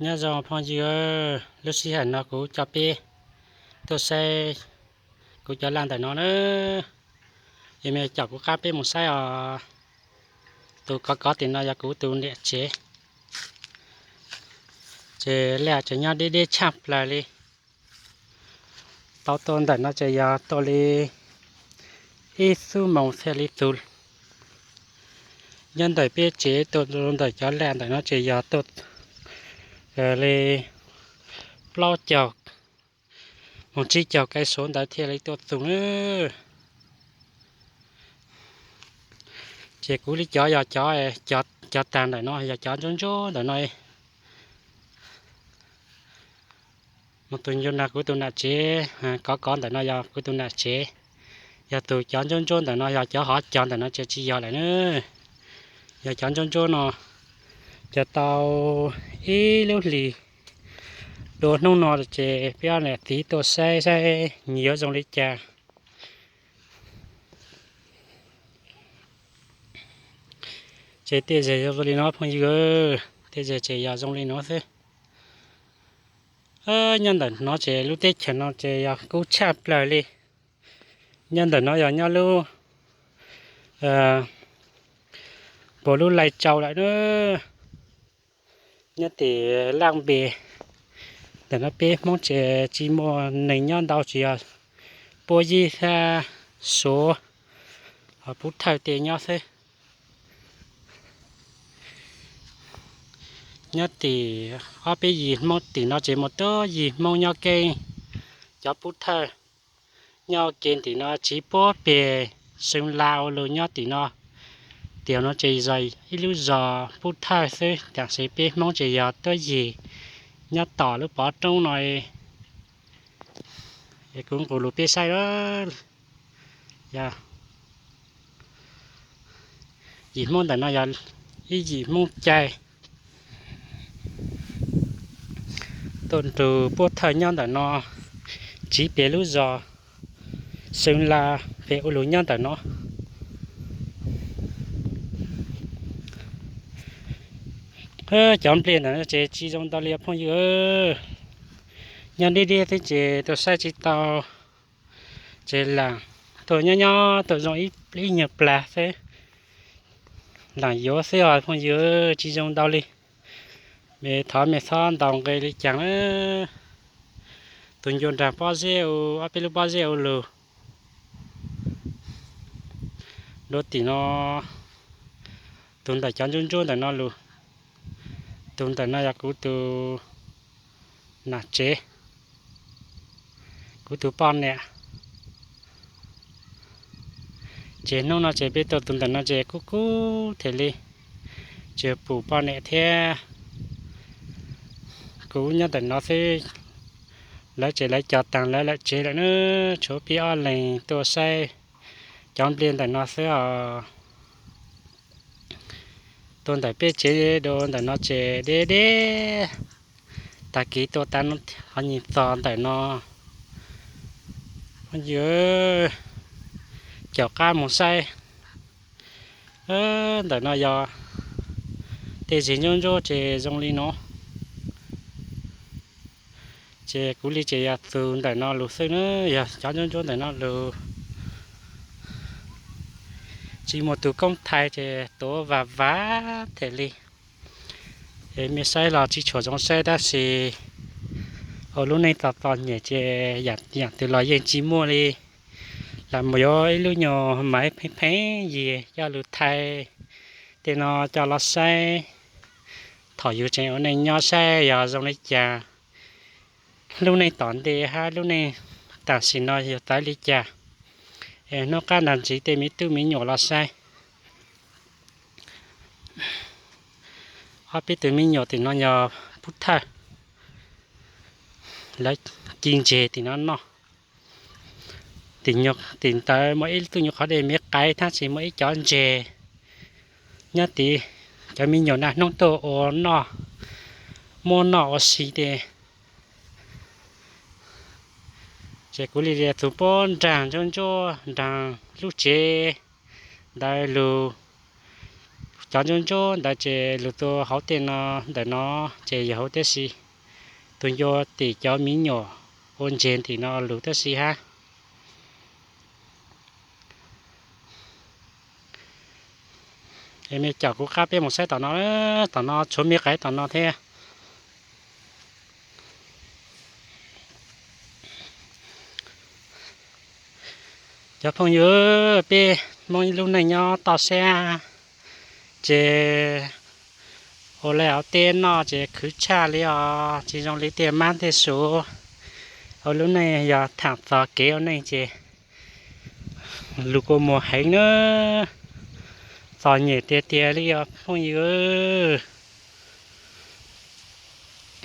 Nyob zoo phooj ywg, lub sij hawm no kuv coj peb tuaj saib kuv cov laj ntawm no na. Es me caum kuv qab peb mus saib os. Tus kov kov tim no yog kuv tus niam tsev. Ces laj tseem nyob deb deb tshaj plaws li. Tau tuaj ntawm no ces yog tuaj li ib xuab moos thiaj li tus. Nyob ntawm peb tsev tuaj ntawm cov laj ntawm no ces yog tuaj li plaub caug mus tsib caug kais suav ntawd thiaj li tuaj tus na. Ces kuv li cov yog cov, cov tag ntawm no yog cov ntsuab ntsuab ntawm no. Mus tus ncu nag kuv tus nam tsev, kov kov ntawm no yog kuv tus nam tsev. Yog tus cov ntsuab ntsuab ntawm no yog cov hov cov ntawm no ces tsis yog lawm na. Yog cov ntsuab ntsuab no, ces tau ib lub hlis dua hnub no ces peb ob niam txiv tuaj saib saib nyias yuav zoo li cas. Ces tej zag yog zoo li no phooj ywg, tej zag ces yog zoo li no xwb. Nyob ntawm no ces lub teb chaws no ces yog kub tshaj plaws li. Nyob ntawm no yog nyob lub, puas lub Laij Tsau lawm na. Nyob tim Laj Npes, ntawm no peb Hmoob ces tsis muaj neeg nyob ntau, tsis yog Puab Yig thiab Suav, ho Pub Thawj tej nyob xwb. Nyob tim ob peb yim Hmoob tim no ces muaj tuab yim Hmoob nyob keeb, cov Pub Thawj. Nyob kev tim no tsiv puab peg Xeev Las ua lug nyob tim no. Tim no ces yog ib lub zos Pub Thawj xwb, tam sim peb Hmoob ces yog tuab yim nyob tom lub pov roob no. Es kuv nqus lus peb saib, yog yim Hmoob ntawm no yog ib yim Hmoob Cai tuaj nrug Pub Thawj nyob ntawm no, tsiv peg lub zos Xeev Las peg ua lug nyob ntawm no. Cov npliag ntawm no ces tsis zoo ntau li phooj ywg, nyob deb deb xwb ces tuaj saib tsis tau. Ces lam tuaj nyob nyob tuaj zoo ib nyuag plag xwb, lam yuav xwb os phooj ywg, tsis zoo ntau li. Mej thov mej txhob ntaus nqi li cas na. Tus ncua nraag pob zeb, ob peb lub pob zeb ua lug dua tim no, tus ntawm cov ntsuab ntsuab ntawm no lug, tus ntawm no yog kuv tus nam tsev, kuv tus poj niam. Ces hnub no ces peb tuaj tus ntawm no ces kub kub thiaj li, tsis pum poj niam thiab, kuv nyob ntawm no xwb. Lawv ces lawv cov taag lawv lawm tsev lawm na, tshuav peb ob leeg tuaj saib cov npliag ntawm no xwb os. Tuaj ntawm peb tsev dua ntawm no ces deb deb, tag kis tuaj tas no ho nyeem txog ntawm no. Yog caum qab mus saib, ntawm no yog tej zig ntsuab ntsuab ces zoo li no. Ces kuv li ces yog tus ntawm no lug xwb na, yog cov ntsuab ntsuab ntawm no lug. Tsis muaj tus koob thaij ces tuav vam vam thiaj li. Es mej saib los tsis tshua zoo saib tab sis ua lub neej txom txom nyem ces yaam twg los yeej tsis muaj li. Lam mus yuav ib lub nyuag maiv pheej pheej yig coj lug thaij tej no coj los saib. Thaum yug tseem ua neej nyob saib yog zoo li cas, lub neej tom ntej hab lub neej tam sim no yog tawv li cas. Es hnub qab nag ntsiv tej me tub me nyuam los saib. Ob peb tug me nyuam tim no yog pub thawj, lawv ci ntseg tim no noj. Tim ntawd muaj ib tug nyuag qhov dej me qaiv tab sis muaj ib cov ntseg nyob tid, cov me nyuam naj hnub tuaj ua noj, muab noj ua si tej. Ces kuv li tus puab nraag ntsuab ntsuab nraag lub tsev ntawd lug, Cov ntsuab ntsuab ntawd ces lug tus hauv tej no, ntawm no ces yog hauv tib si, tus ncua tim cov miv nyuam ua ntseg tim no lug tib si hab. Es mej caum kuv qab peb mus saib tom no, tom no tshuav me qaib tom no thiab. Cov phooj ywg, peb Hmoob lub neej nyob toj siab ces ua le hauv teb noj ces khwv tshaj li os, tsis zoo li tej mab tej suav. Ua lub neej yog tham txog kev ua neej ces lug kua muag heev na, txom nyem tiag tiag li os phooj ywg.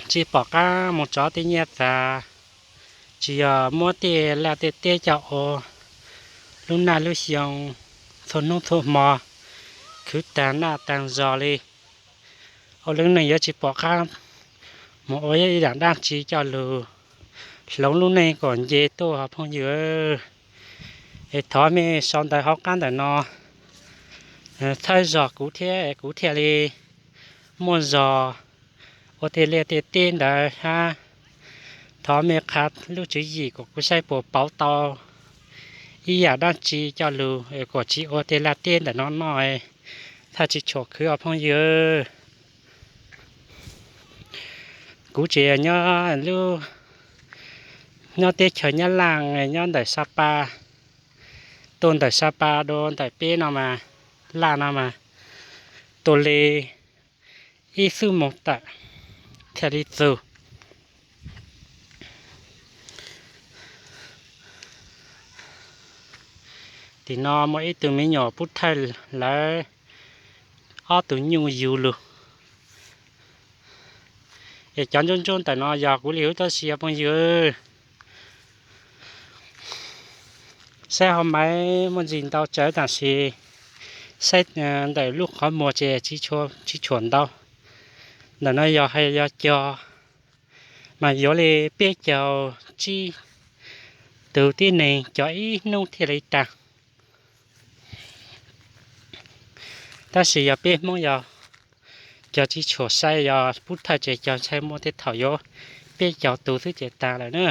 Tsis pom qab mus tso tej nyiaj txiag, tsis yog muab tej laj tej teb coj ua, lub naj lub xyoo txhua hnub txhua hmo khwv tag naj tag zog li. Ua lub neej yuav tsis pom qab mus ua ib yam dab tsi coj lug hloov lub neej kom nce tuaj os phooj ywg. Es thov mej sau ntawv hauv qab ntawm no txhawb zog kuv thiab, kuv thiaj li muaj zog ua tej liaj tej teb ntawd hab. Thov mej qha lub tswv yim kom kuv saib puas pauv tau ib yam dab tsi coj lug kom tsis ua tej laj teb ntawm no noj, thaj tsis tshua khwv os phooj ywg. Kuv tseem nyob teb chaws Nyab Laj, nyob ntawm Sa Pa, tuaj ntawm Sa Pa dua ntawm peb no mas, Laj no mas, tuaj li ib xuab moos tawm thiaj li txug. Tim no muaj ib tug me nyuam pub thawj lawv ob tug nyuj yug lug. Es cov ntsuab ntsuab ntawm no yog kuv li hub tub si phooj ywg. Saib hauv maiv muaj ntsis ntau tsawv tab sis saib ntawm lub qhov muag ces tsis tshuam ntau. Ntawm no yog hais yog cog mas yuav li peb caug tsib tug tib neeg cog ib hnub thiaj li tag. Tab sis yog peb Hmoob yog cog tsis tshuam sai, yog pub thawj ces cog ntshai muaj tej thaum yuav peb caug tus xwb ces tag lawm na.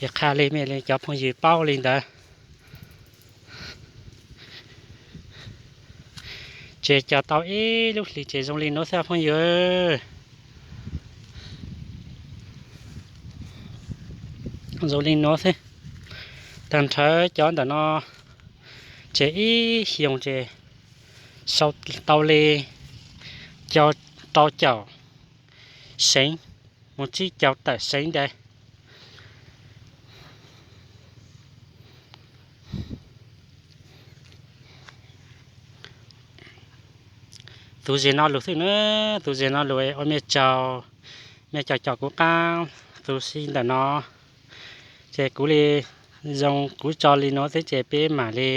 Es qha li mej li cov phooj ywg paub li ntawd. Ces cog tau ib lub hlis ces zoo li nuav xwb phooj ywg. Zoo li nuav xwb. Tag nrho cov ntawm no ces ib xyoos ces sau tau li rau caum seev mus tsib caug tawm seev ntawd. Tus zes no lug xwb na, tus zes no lug ua mej tsaug, mej caum caum kuv qaab tus si ntawm no. Ces kuv li zoo kuv tso li nuav xwb ces peb mam li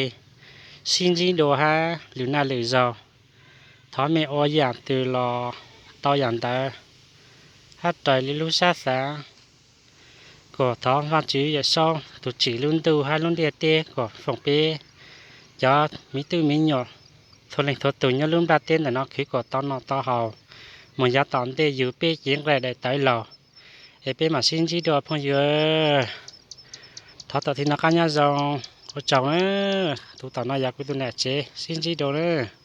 sib ntsib dua hab lwm naj lwm zaug. Thov mej ua yaam twg los tau yaam ntawd hab raws li lub sab xav. Kuas thov Vaajtswv Yawm Saub tus tsim lub ntuj hab lub ntiaj teb kuas foom peb cov miv tub miv nyuam txhua leej txhua tug nyob lub nplaj teb ntawm no khwv kuas tau noj tau haus mus yav tom ntej yug peb cev nqaij daim tawv laug. Es peb mam sib ntsib dua phooj ywg. Thov tom txij no qaab nyob zoo, ua tsaug na. Tus tom no yog kuv tus nam tsev, sib ntsib dua na.